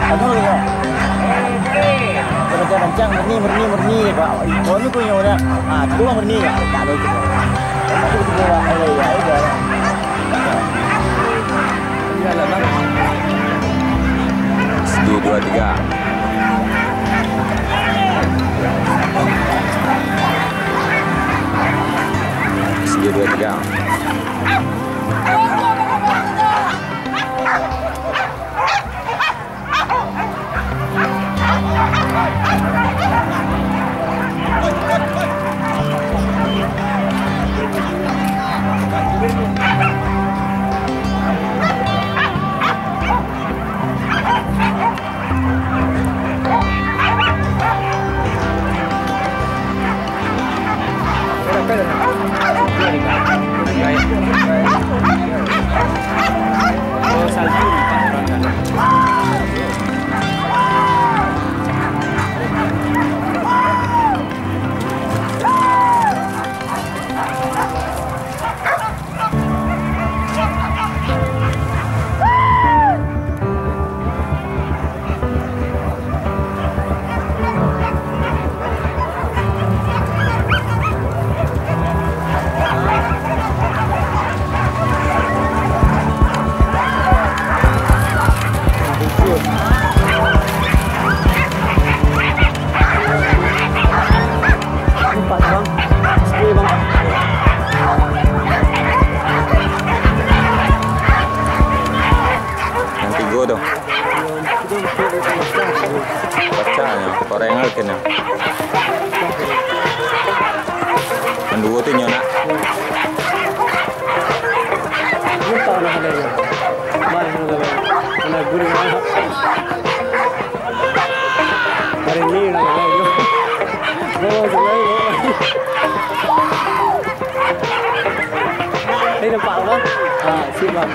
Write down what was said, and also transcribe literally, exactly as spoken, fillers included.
Anu, ya. Rancak-rancak, murni, murni, murni, Pak. Kau ni punya orang. Ah, tu murni, ya. Tak ada itu. Itu juga, ya, ya, ya. Satu, dua, tiga. Satu, dua, tiga. Empat, Bang. Sepuluh, Bang. Yang tigo tu. Pacah nyo, korengan kena. Yang duo tu nyo nak. Lupa lah adanya. Mana yang ada? Mana guru mana? Hari ni lah, lah, lah. Bawa je, bawa. Eh, nampak apa? Ah, sip, Bang.